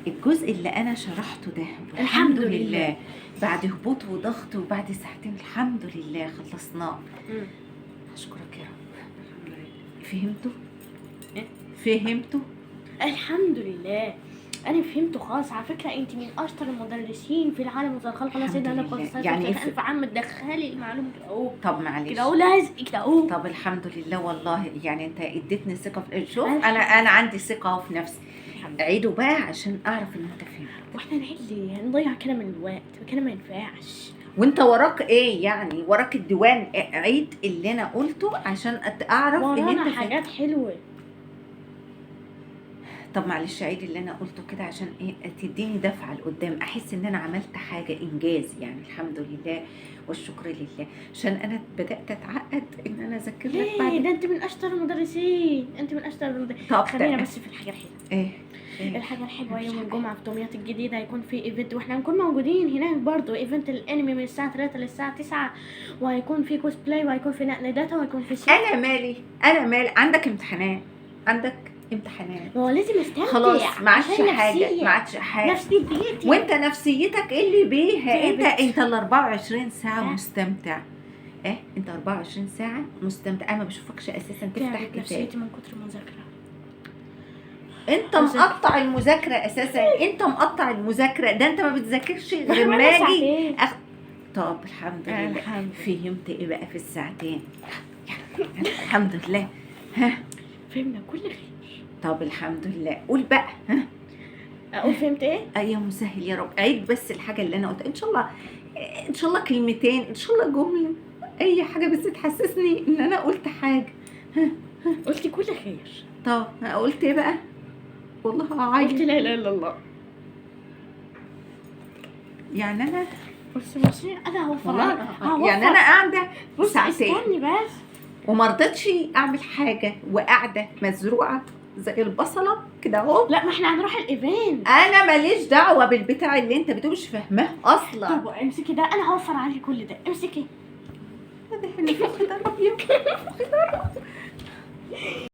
الجزء اللي انا شرحته ده والحمد الحمد لله. لله. بعد هبوط وضغط وبعد ساعتين الحمد لله خلصناه. اشكرك يا رب. الحمد لله. فهمتوا؟ إيه؟ فهمتوا؟ الحمد لله، انا فهمته خلاص. على فكرة انت من اشطر المدرسين في العالم، وزي الخلق الله الحمد سيدنا لله. النبي يعني يعني الف عام تدخلي المعلومة كده اهو، طب معلش، كده اهو، لازق كده اهو. طب الحمد لله والله، يعني انت اديتني ثقة في، شوف الحمد انا عندي ثقة في نفسي. الحمد لله. عيدوا بقى عشان اعرف ان انت فهمت. واحنا نعيد ليه؟ هنضيع كده من الوقت، كده ما ينفعش. وانت وراك ايه يعني؟ وراك الديوان. عيد اللي انا قلته عشان اعرف ان ورانا انت فهمت. حاجات حلوة. طب معلش عيد اللي انا قلته كده عشان ايه؟ تديني دفعه لقدام، احس ان انا عملت حاجة انجاز يعني. الحمد لله والشكر لله، عشان انا بدات اتعقد ان انا اذاكر لك ليه؟ بعد. ده انت من اشطر المدرسين، انت من اشطر المدرسين. طب خلينا تمام. بس في الحاجة الحلوة. ايه؟ إيه؟ الحاجة الحلوة مش يوم حاجة. الجمعة في دمياط الجديدة هيكون في event، واحنا هنكون موجودين هناك برضو. event الانمي من الساعة 3 للساعة 9، وهيكون في كوسبلاي، وهيكون في نقل data، وهيكون في سينما. انا مالي، انا مالي. عندك امتحانات، عندك امتحانات. ما هو لازم استمتع. خلاص ما عادش عشان حاجة، نفسية. ما عادش حاجة. نفسيتي. وانت نفسيتك ايه اللي بيها؟ انت تعبت. انت ال 24 ساعة ها؟ مستمتع. ايه؟ انت 24 ساعة مستمتع، انا ما بشوفكش اساسا تفتح تعبت كتاب. نفسيتي من كتر المذاكرة. انت مذاكرة. مقطع المذاكرة اساسا، انت مقطع المذاكرة، ده انت ما بتذاكرش غير ما ما اجي ساعتين. طب الحمد لله. الحمد لله. فهمت ايه بقى في الساعتين؟ الحمد لله. ها؟ فهمنا كل خير. طب الحمد لله. قول بقى. ها؟ اقول فهمت ايه؟ يا مسهل يا رب. عيد بس الحاجة اللي انا قلتها ان شاء الله، ان شاء الله كلمتين، ان شاء الله جملة، اي حاجة بس تحسسني ان انا قلت حاجة. قلت كل خير. طب قلت ايه بقى؟ والله قلت هعيط. لا اله الا الله. يعني انا بصي بصي، انا هوفر والله عليك. هوفر. يعني انا قاعدة بصي ساعتين استني بس. وما رضيتش اعمل حاجة، وقاعدة مزروعة زي البصله كده اهو. لا ما احنا هنروح ال event. انا ماليش دعوه بالبتاع اللي انت بتقول، مش فاهماه اصلا. طب امسكي ده، انا هوفر عليك كل ده، امسكي. ده احنا في خضار ابيض.